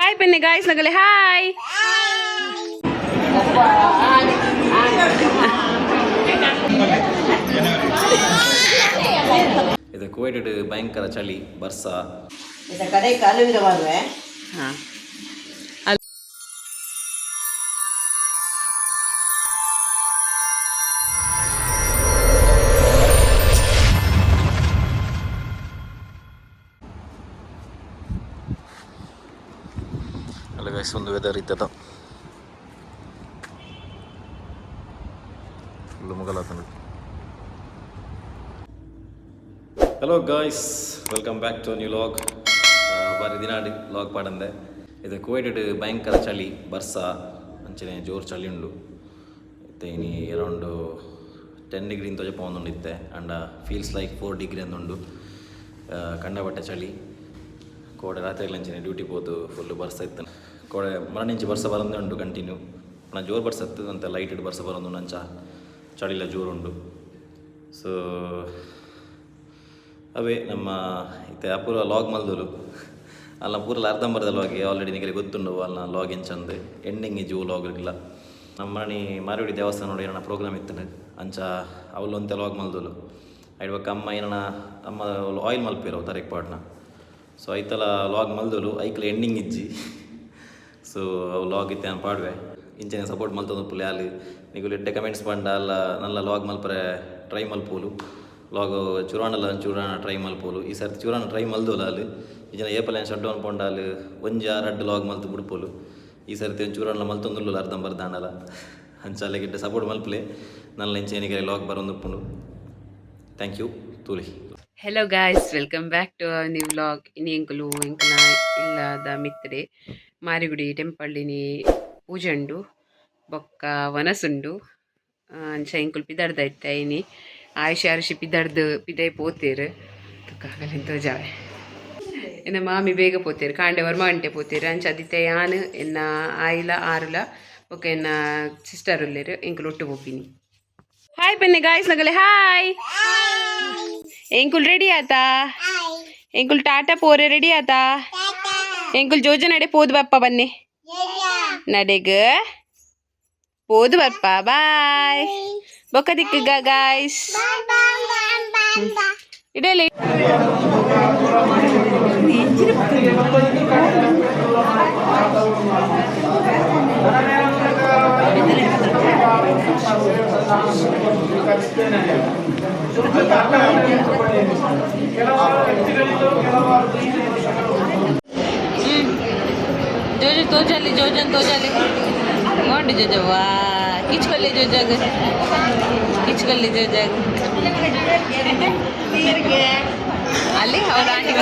Hi ಪನ್ನೆ guys ನಗಲೆ hi. ಇದು ಕುವೈಟ್ ಭಯಂಕರ ಚಳಿ ಬರ್ಸ. ಕಡೆ ಕಾಲುವಿರ ಮಾಡುವೆ. ಹಾಂ. ಅಲ್ಲ ಗೈಸ್, ಒಂದು ವೆದರ್ ಇತ್ತದ ಫುಲ್ ಮುಗಲಾತನ. Hello guys, welcome back to new vlog. ಬಾರಿ ದಿನ ಲಾಗ್ ಪಾಡಂದೆ. ಇದು ಕುವೈಟ್ ಭಯಂಕರ ಚಳಿ ಬರ್ಸ, ಅಂಚನೆ ಜೋರು ಚಳಿ ಉಂಡು. ಇತ್ತೆ ಇನಿ ಅರೌಂಡ್ 10 ಡಿಗ್ರಿ ಇಂತೋಜ ಪೋವೊಂದುಂಡು ಇತ್ತೆ. ಅಂಡ ಫೀಲ್ಸ್ ಲೈಕ್ 4 ಡಿಗ್ರಿ ಅಂದುಂಡು. ಕಂಡಪಟ್ಟೆ ಚಳಿ. ಕೋಡೆ ರಾತ್ರಿ ಅಂಚನೆ ಡ್ಯೂಟಿ ಪೋದು ಫುಲ್ ಬರ್ಸ ಇತ್ತು. ಕೋಡೆ ಮರಣಿಂಚಿ ಬರ್ಸ ಬರಂದೇ ಉಂಡು ಕಂಟಿನ್ಯೂ. ಪುನಃ ಜೋರು ಬರ್ಸ ಇತ್ತು ಅಂತ, ಲೈಟ್ ಬರ್ಸ ಬರೋದು, ಅಂಚ ಚಳಿಲ ಜೋರುಂಡು. ಸೊ ಅವೇ ನಮ್ಮ ಇತ್ತೆ ಅಪೂರ್ವ ಲಾಗ್ ಮಲ್ದೋಲು ಅಲ್ಲ, ಪೂರಲ ಅರ್ಧಂಬರ್ಧ ಲಾಗ್ ಆಲ್ರೆಡಿ ನಿಮಗೆ ಗೊತ್ತುಂಡು. ಅಲ್ಲ, ಲಾಗ್ ಎಂಚಂದು ಎಂಡಿಂಗ್ ಇಜ್ಜು ಲಾಗ್ ಇಲ್ಲ. ನಮ್ಮ ಮಣಿ ಮಾರುಡಿ ದೇವಸ್ಥಾನ ನೋಡಿ ಏನೋ ಪ್ರೋಗ್ರಾಮ್ ಇತ್ತು, ಅಂಚ ಅವಳು ಅಂತ ಲಾಗ್ ಮಲ್ದೋಲು. ಐಡ್ಬಕ್ಕ ಅಮ್ಮ ಏನನ ಅಮ್ಮ ಆಯಿಲ್ ಮಲ್ಪೇರು ತರೆಕ್ ಪಾಡ್ನ. ಸೊ ಐತಲ ಲಾಗ್ ಮಲ್ದೋಲು, ಐಕ್ಲ ಎಂಡಿಂಗ್ ಇಜ್ಜಿ. ಸೊ ಅವು ಲಾಗ್ ಇತ್ತೆ ನಾನು ಪಾಡುವೆ. ಇಂಚನೆ ಸಪೋರ್ಟ್ ಮಲ್ತೊಂದು ಪುಲೆ ಅಲ್ಲಿ ನಿಗುಲು ಎಡ್ಡೆ ಕಮೆಂಟ್ಸ್ ಪಂಡ ಅಲ್ಲ, ನಲ್ಲ ಲಾಗ್ ಮಲ್ಪರೆ ಟ್ರೈ ಮಲ್ಪೋಲು. ಲಾಗ್ ಚುರಾಣಲ್ಲ ಚೂರಾಣ ಟ್ರೈ ಮಲ್ಪೋಲು. ಈ ಸರ್ತಿ ಚೂರಾಣ ಟ್ರೈ ಮಲ್ದೋಲು. ಅಲ್ಲಿ ಈ ಜನ ಏಪಲ್ ಶಟ್ ಡೌನ್ ಪೊಂಡ ಅಲ್ಲಿ ಒಂಜಿ ರಡ್ಡು ಲಾಗ್ ಮಲ್ತು ಬಿಡ್ಪೋಲು. ಈ ಸರ್ತಿ ಒಂದು ಚೂರಾಣಲ ಮಲ್ತೊಂದುಲ್ಲ, ಅರ್ಧಂಬರ್ಧ ಆಂಡಲ. ಅಂಚಾಲೆ ಗಿಡ್ಡೆ ಸಪೋರ್ಟ್ ಮಲ್ಪಲೆ. ನಲ್ಲ ಇಂಚೆನಿಗೆ ಲಾಗ್ ಬರೋಂದುಪ್ಪುಂಡು. Thank you ತೂಲಿ. Hello guys, welcome back to new vlog. ಇನಿ ಎಂಕುಲು ಎಂಕುನ ಇಲ್ಲದ ಮಿತ್ರೆ ಮಾರಿಗುಡಿ ಟೆಂಪಲ್ ಇನಿ ಪೂಜೆ ಉಂಡು, ಬೊಕ್ಕ ವನಸುಂಡು. ಅಂಚ ಎಂಕುಲು ಪಿದಡ್ದ ಇತ್ತೆ. ಇನಿ ಆಯುಷ್ ಅರುಷಿ ಪಿದಡ್ದು ಪಿದೈ ಪೋತೇರು. ತುಕ್ಕಾಗಲೆಂತ ತೋಜಾವೆ. ಎನ್ನ ಮಾಮಿ ಬೇಗ ಪೋತೇರು, ಕಾಂಡೆ ವರ್ಮ ಗಂಟೆ ಪೋತೇರು. ಅಂಚ ಅದಿತ್ತೆ ಯಾನ್, ಎನ್ನ ಆಯಿಲ ಆರುಲ, ಬೊಕ್ಕ ಎನ್ನ ಸಿಸ್ಟರ್ ಉಲ್ಲೇರು. ಎಂಕುಲು ಒಟ್ಟು ಪೋಪಿನಿ. ಹಾಯ್ ಪನ್ನೆ ಗಾಯ್ಸ್ ನಗಲೆ ಹಾಯ್. ಎಂಕುಲ್ ರೆಡಿ ಆತಾ? ಎಂಕುಲ್ ಟಾಟಾ ಪೋರೆ ರೆಡಿ ಆತಾ? ಎಂಕುಲ್ ಜೋಜ ನಡೆ ಪೋದು ಬಪ್ಪ. ಬನ್ನಿ ನಡೆಗ್ ಪೋದು ಬಪ್ಪ. ಬಾಯ್. ಬೊಕ್ಕ ದಿಕ್ಕ ಗಾಯ್ಸ್ ಇಡಲಿ. ಜೋಜ ತೋಜಾಲಿ, ಜೋಜನ್ ತೋಜಾಲಿ ನೋಡಿ. ಜೋಜ ವಾ ಕಿಚ್ಕಲ್ಲಿ, ಜೋಜಾಗ ಕಿಚ್ಕಲ್ಲಿ ಜೋಜಾಗ. ಅಲ್ಲಿ ಅವ್ರ ಆಂಟಿ.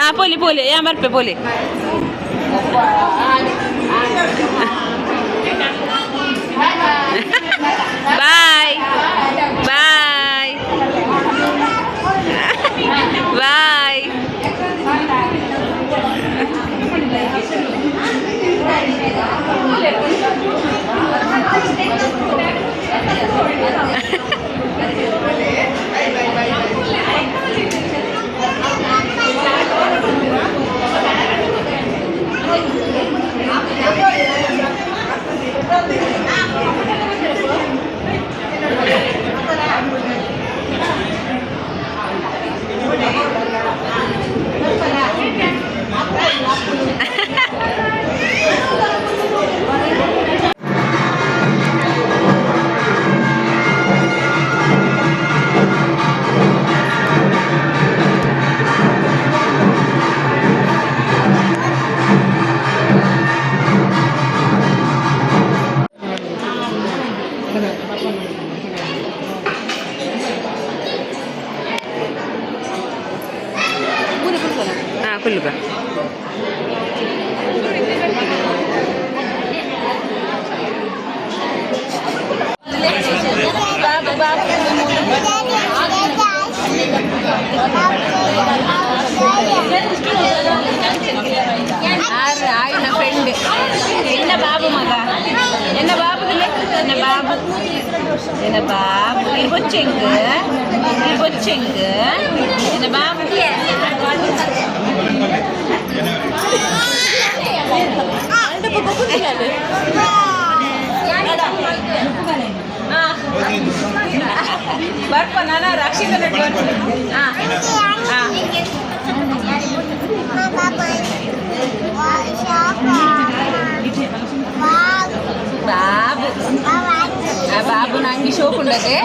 ಆ ಪೋಲಿ ಪೋಲಿ ಯಾ ಬರ್ಪೆ ಪೋಲಿ. Bye bye bye. ಹಾಂ, ಕುಲ್ಲುಗ. ಆರು ಆಯ್ನ ಫ್ರೆಂಡ್. ಎನ್ನ ಬಾಬು ಮಗ, ಎನ್ನ ಬಾಬು, ಎನ್ನ ಬಾಬು, ಎನ್ನ ಬಾಬು. ಇದು ಬೊಚ್ಚೆಂಗ್, ಇದು ಬೊಚ್ಚೆಂಗ್, ಎನ್ನ ಬಾಬು. ಬರ್ಪ ನಾನ ರಕ್ಷಿತ. ಹಾ ಹಾ. ಬಾಬು, ಆ ಬಾಬು ನಂಗೆ ಶೋಕ್ ಉಂಡದೆ.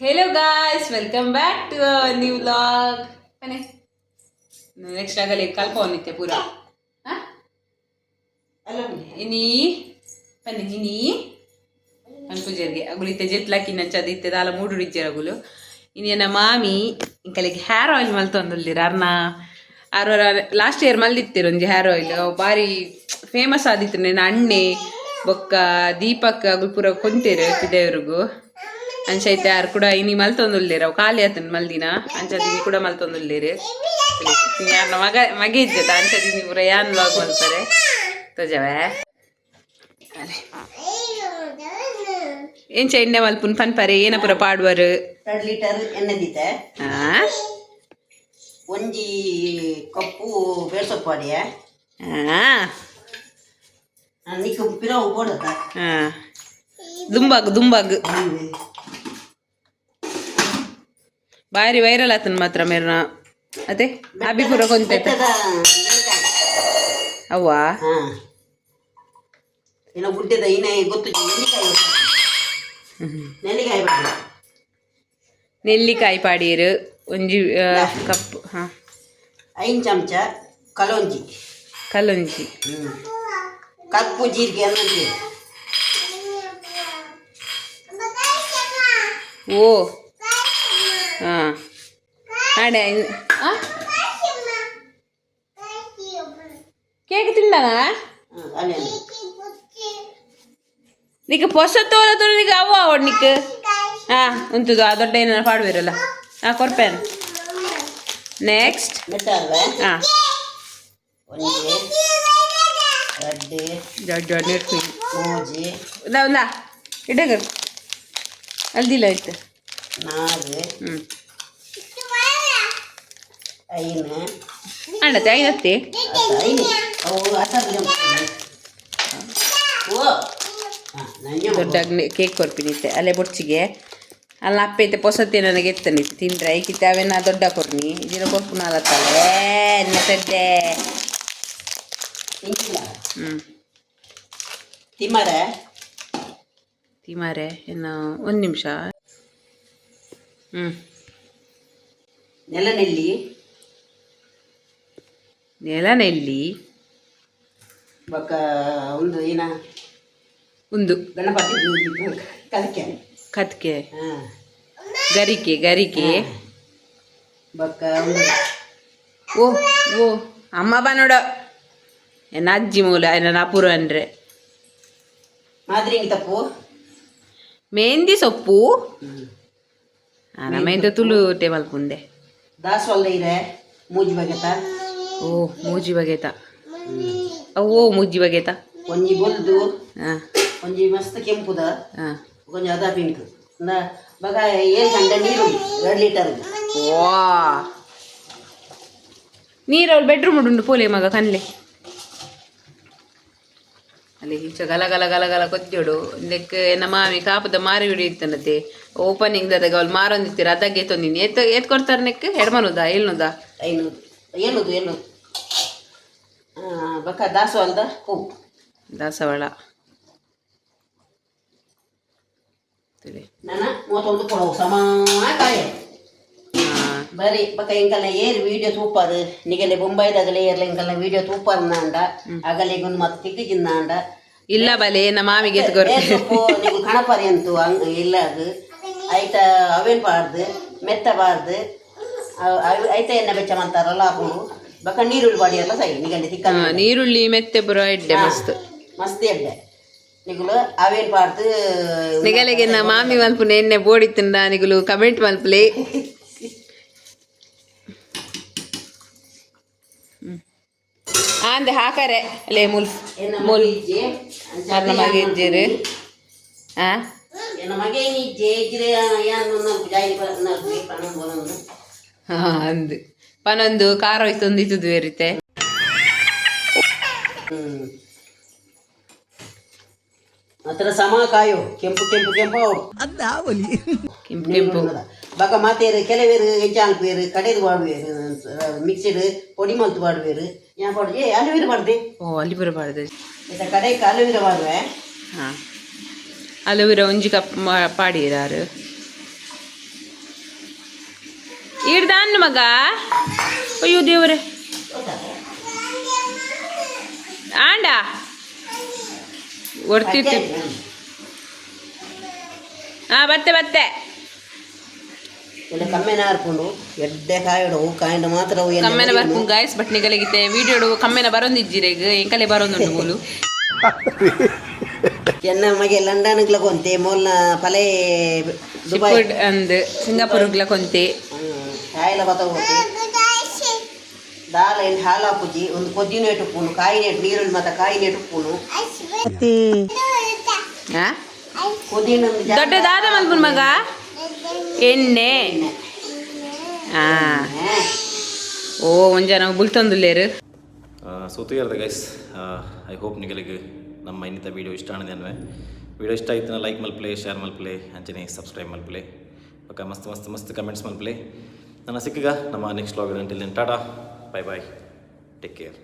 Hello guys, welcome back to our new vlog. ಬನ್ನಿ, ನೆಕ್ಸ್ಟ್ ಆಗಲಿ ಕಲ್ಪವನ್ನಿತ್ತೆ ಪೂರ. ಹಾ? ಇನಿ ಬನ್ನಿ, ಇನಿ ಪನ್ಪುಜರ್ಗೆ ಅಗುಲು ಇತ್ತೆ ಜೆತ್ಲಾಕಿ ನಂಚದ ಇತ್ತೆ ದಾಲ ಮೂಡು ಇಜ್ಜೆರ್ ಅಗುಲು. ಇನಿ ಎನ್ನ ಮಾಮಿ ಇಂಕಲಿಗೆ ಹೇರ್ ಆಯಿಲ್ ಮಲ್ತೊಂದುಲ್ಲೆರ್. ಅರ್ನ ಆರ್ ಲಾಸ್ಟ್ ಇಯರ್ ಮಲ್ದಿತ್ತೆರ್ ಒಂಜಿ ಹೇರ್ ಆಯಿಲ್, ಅವು ಬಾರಿ ಫೇಮಸ್ ಆದಿತ್ತು. ನೆನ್ನ ಅಣ್ಣೆ ಬೊಕ್ಕ ದೀಪಕ್ ಅಗುಲು ಪೂರ ಕೊಂತೇರು ಪಿದಯೂರುಗು. ಅಂಚ ಐತೆ ಆರ್ ಕೂಡ ಇನಿ ಮಲ್ತೊಂದುಲ್ಲೆರ್. ಅವು ಖಾಲಿ ಆತನ್ ಮಲ್ದಿನ. ಅಂಚ ಇನಿ ಕೂಡ ಮಲ್ತೊಂದುಲ್ಲೆರ್. ಯಾರ್ನ ಮಗ ಮಗೆ ಇಜ್ಜೆತ, ಅಂಚ ಇನಿ ಪೂರ ಯಾನ್ ವ್ಲಾಗ್ ಮಲ್ತಾರೆ ತೋಜವೆ. ಅಲೆ. ಎಂಚ ಎಣ್ಣೆ ಮಲ್ಪುನ್ ಪನ್ಪರೆ, ಏನ ಪೂರ ಪಾಡುವರು? 2 ಲೀಟರ್ ಎಣ್ಣೆ ದೀತೆ. ಆ. ಒಂಜಿ ಕಪ್ಪು ಬೇಸೊಪ್ಪು ಪಾಡಿಯ. ಆ. ನಿಕ್ಕು ಪಿರವು ಬೋಡತ್ತ. ಆ. ದುಂಬಾಗ್ ದುಂಬಾಗ್ ಬಾರಿ ವೈರಲ್ ಆತನ್ ಮಾತ್ರ ಮೇರ್ನ ಅದೇ ಅಭಿ ಪೂರ ಕೊಂತೈತೆ. ಬೆಟ್ಟದ ನೆಲ್ಲಿಕಾಯಿ. ಅವ್ವಾ. ಹಾ, ಇನ್ನು ಗುಡ್ಡದ ಇನ್ನ ಗೊತ್ತು, ನೆಲ್ಲಿಕಾಯಿ ಗೊತ್ತಾ? ನೆಲ್ಲಿಕಾಯಿ ಪಾಡಿ. ನೆಲ್ಲಿಕಾಯಿ ಪಾಡಿಯರು ಒಂಜಿ ಕಪ್, ಹಾ. 5 ಚಮಚ ಕಲೋಂಜಿ. ಕಲ್ಲೊಂಜಿ. ಕಪ್ಪು ಜೀರಿಗೆ ಅನ್ನಂತೆ. ಓ ಹಾ, ಆಡೆ ಆ ಕೇಕ್ ತಿಂದನಾ? ಅಲ್ಲೇ. ನಿಕ್ ಪೊಸ ತೋಲ ತೋಲ ನಿಕ್ ಅವ್ವ ಅವಡ್ ನಿಕ್ ಹಾ ಉಂತುದು. ಆ ದೊಡ್ಡ ಏನಾರ ಪಾಡುವಿರಲ್ಲ. ಹಾ, ಕೊರ್ಪೇನು. ನೆಕ್ಸ್ಟ್. ಬೆಟ್ಟ ಅಲ್ವೇ? ಹಾ. ಒಂಜಿ, ರಡ್ಡು, ದೊಡ್ಡ ದೊಡ್ಡ ನೆಟ್ಕು. ಮೂಜಿ. ಉಂದಾ ಉಂದಾ ಇಡಗ ಅಲ್ದಿಲ್ಲ ಆಯ್ತು. ನಾಲ್ಕು. ಐನು. ಅಣ್ಣತ್ತೆ ಐನತ್ತೆ. ಐನು ಅವು ಅಸರ್. ಓ ಹಾಂ ನಂಗೆ. ದೊಡ್ಡ ಕೇಕ್ ಕೊರ್ಪಿನಿತ್ತೆ ಅಲ್ಲೇ ಬೊಡ್ಚಿಗೆ ಅಲ್ಲ ಅಪ್ಪೈತೆ ಪೊಸತ್ತೆ ನನಗೆ ಎತ್ತನಿತ್ತು ತಿಂದ್ರೆ ಐಕಿತ್ತೆ. ಅವೇನ ದೊಡ್ಡ ಕೊರ್ನಿ ಇದಿರ ಕೊರ್ಪುನಾಲತ್ತಲ್ಲ ಎನ್ನ. ತಿಂಕಿಲ್ಲ. ತಿಮ್ಮರೆ. ತಿಮಾರೆ ಇನ್ನು ಒಂದು ನಿಮಿಷ. ನೆಲನೆಲ್ಲಿ. ನೆಲನೆಲ್ಲಿ. ಬೊಕ್ಕ ಒಂದು ಏನ? ಒಂದು. ಗಣಪತಿ ಕದಕ್ಕೆ. ಕತ್ಕೆ. ಹಾಂ. ಗರಿಕೆ ಗರಿಕೆ. ಬೊಕ್ಕ ಒಂದು. ಓ ಓ, ಅಮ್ಮ ಬಾ ನೋಡ. ಎನ್ನ ಅಜ್ಜಿ ಮೂಲ ಎನ್ನ ಅಪೂರ್ವ ಅಂದ್ರೆ. ಮಾದ್ರಿಂಗಿ ತಪ್ಪು. ಮೆಹಂದಿ ಸೊಪ್ಪು. ನಮ್ಮ ಎಂತ ತುಳು ಟೇಬಲ್ ಪುಂದೆ. ದಾಸವಾಳ ಇದೆ ಮೂಜಿ ಬಗೆತ. ಓ, ಮೂಜಿ ಬಗೆತ. ಓ, ಮೂಜಿ ಬಗೆತ. ಒಂಜಿ ಬೊಲ್ದು, ಒಂಜಿ ಮಸ್ತ್ ಕೆಂಪುದ, ಒಂಜಿ ಅದ ಪಿಂಕ್. ಬಗ 7 ಗಂಟೆ ನೀರು 2 ಲೀಟರ್. ವಾ, ನೀರು ಅವ್ಳು ಬೆಡ್ರೂಮ್ ಉಂಡು ಪೋಲೆ ಮಗ ಕನ್ಲೆ. ಅಲ್ಲಿ ಇಂಚ ಗಲ ಗಲ ಗಲ ಗಲ ಕೊಚ್ಚೋಡು. ಇಂದಕ್ಕೆ ಎನ್ನ ಮಾಮಿ ಕಾಪುದ ಮಾರಿ ಇತ್ತನತೆ ಓಪನಿಂಗ್ ದಾಗ ಅವಳು ಮಾರೊಂದಿತ್ತೀರ. ಅದಕ್ಕೆ ಎತ್ತೊಂದಿನಿ. ಏತ್ ಏತ್ ಕೊಡ್ತಾರೆ ನೆಕ್? ಎಡ್ಮನುದಾ ಏಳ್ನುದಾ? 500, 700, 700. ಬೊಕ್ಕ ದಾಸವಾಳದ ಹೂವು. ದಾಸವಾಳ ತುಲೆ. ನನ್ನ 31 ಕೊಡವು ಸಮ ಕಾಯ. ಬರೀ ಬೊಕ್ಕ ಎಂಕಲ್ನ ಏರ್ ವಿಡಿಯೋ ತೂಪಾರು ನಿಗಲೆ ಬೊಂಬಾಯ್ದಾಗಲೆ ಏರ್ಲ ಎಂಕಲ್ನ ವಿಡಿಯೋ ತೂಪಾರು ನಾಂಡ ಅಗಲೆ ಒಂದು ಮತ್ತೆ ತಿಕ್ಕಿಜಿನ್ನಾಂಡ. ಇಲ್ಲ ಬಲೆ, ನಮ್ಮ ಮಾಮಿಗೆ ಎತ್ಕೊರ್. ಸೊಪ್ಪು ನೀವು ಕಣಪರಿ ಅಂತು ಹಂಗ ಇಲ್ಲ. ಅದು ಐತ ಅವೇನ್ ಬಾರ್ದು, ಮೆತ್ತಬಾರ್ದು. ಐತ ಎಣ್ಣೆ ಬೆಚ್ಚ ಮಂತಾರಲ್ಲ ಆಪುಂಡು. ಬೊಕ್ಕ ನೀರುಳ್ಳಿ ಬಾಡಿ ಎಲ್ಲ ಸೈ ನಿಗಲೆ ತಿಕ್ಕ. ನೀರುಳ್ಳಿ ಮೆತ್ತೆ ಪೂರ ಎಡ್ಡೆ ಮಸ್ತ್. ಮಸ್ತ್ ಎಡ್ಡೆ. ನಿಗುಲು ಅವೇನ್ ಬಾರ್ದು. ನಿಗಲೆಗೆ ನಾ ಮಾಮಿ ಮಲ್ಪುನ ಎಣ್ಣೆ ಬೋಡಿತ್ತುಂಡ ನಿಗುಲು ಕಮೆಂಟ್ ಮಲ್ಪುಲೆ. ಆಂದೆ ಹಾಕರೆ ಅಲ್ಲೇ ಮುಲ್. ಎನ್ನ ಮುಲ್. ಇಜ್ಜೆ. ಅರ್ನ ಮಗೆ ಇಜ್ಜೆರ್ ಆ. ಎನ್ನ ಮಗೆ ಇಜ್ಜೆ ಇಜ್ಜಿರೆ ಯಾನ್ ಜಾಯಿ ಪನೊಂದು ಪನೊಂದು. ಹಾ, ಅಂದು ಪನೊಂದು ಖಾರ ಹೋಯ್ತೊಂದು ಇತ್ತದು ಬೇರಿತೆ. ಮಾತ್ರ ಸಮ ಕಾಯು, ಕೆಂಪು ಕೆಂಪು ಕೆಂಪು ಅವು. ಕೆಂಪು ಕೆಂಪು. ಬಕ ಮಾತೇರು ಕೆಲವೇರು ಎಂಚಾಲ್ಪೇರು ಕಡೆದು ಪಾಡುವೇರು, ಮಿಕ್ಸಿಡ್ ಪೊಡಿ ಮಲ್ತು ಪಾಡುವೇರು. ಯಾನ್ ಪಾಡು ಏ ಅಲುವೀರು ಪಾಡ್ದೆ. ಓ, ಅಲ್ಲಿ ಬರಬಾರ್ದು. ಇತ್ತ ಕಡೆಗೆ ಅಲುವೀರ ಪಾಡುವೆ. ಹಾಂ, ಅಲುವಿರ ಒಂಜಿ ಕಪ್ ಪಾಡಿರಾರು. ಈಡ್ದಾನ್ ಮಗ. ಅಯ್ಯೋ ದೇವರೇ, ಆಂಡ ಒರ್ತಿತ್ತು. ಹಾ, ಬತ್ತೆ ಬತ್ತೆ. ಇಲ್ಲ, ಕಮ್ಮೆನ ಹಾರ್ಕೊಂಡು ಎಡ್ಡೆ ಕಾಯಿಡು ಕಾಯಿಂಡ ಮಾತ್ರ ಅವು ಎಣ್ಣೆ. ಕಮ್ಮೆನ ಬರ್ಪುಂಡು ಗಾಯ್ಸ್, ಬಟ್ ನಿಗಲಿಗಿತ್ತೆ ವಿಡಿಯೋಡು ಕಮ್ಮೆನ ಬರೋಂದಿಜ್ಜಿರೆಗ್, ಎಂಕಲೆ ಬರೋಂದುಂಡು ಮೂಲು. ಎನ್ನ ಮಗೆ ಲಂಡನ್ಗ್ಲ ಕೊಂತೆ, ಮೊಲ್ಲ ಪಲೆ ದುಬೈ. ಶಿಪ್ಪುಡ್ ಅಂದ್ ಸಿಂಗಾಪುರ್ಗ್ಲ ಕೊಂತೆ. ಕಾಯಿಲ ಬತ್ತ ಹೋತಿ. ದಾಲ ಎಣ್ಣೆ ಹಾಲು ಹಾಕುಜಿ. ಒಂದು ಕೊದ್ದಿನ ಉಪ್ಪುನು, ಕಾಯಿ ನೆಟ್ಟು ನೀರುಳ್ಳಿ ಮತ್ತೆ ಕಾಯಿ ನೆಟ್ಟು ಉಪ್ಪುನು. ಹಾ. ಕೊದಿನ. ದೊಡ್ಡ ದಾದ ಮಲ್ಪುನ್ ಮಗ? ಎಣ್ಣೆ. ಹಾ, ಓ, ಒಂಜನ ಬುಲ್ತೊಂದುಲ್ಲೇರು. ಸೊ ತೂಯರ್ದ ಗೈಸ್, I hope ನಿಗಳಿಗೆ ನಮ್ಮ ಇನ್ನಿತ ವೀಡಿಯೋ ಇಷ್ಟ ಆನದೆ ಅನ್ವೆ. ವೀಡಿಯೋ ಇಷ್ಟ ಆಯ್ತು ಲೈಕ್ ಮಲ್ಪಲೆ, ಶೇರ್ ಮಲ್ಪಲೆ, ಅಂಚನೆ ಸಬ್ಸ್ಕ್ರೈಬ್ ಮಲ್ಪಲೆ. ಬೊಕ್ಕ ಮಸ್ತ್ ಮಸ್ತ್ ಮಸ್ತ್ ಕಮೆಂಟ್ಸ್ ಮಲ್ಪಲೆ. ನನ್ನ ಸಿಕ್ಕಗ ನಮ್ಮ next vlog. Until then, tata, bye bye, take care.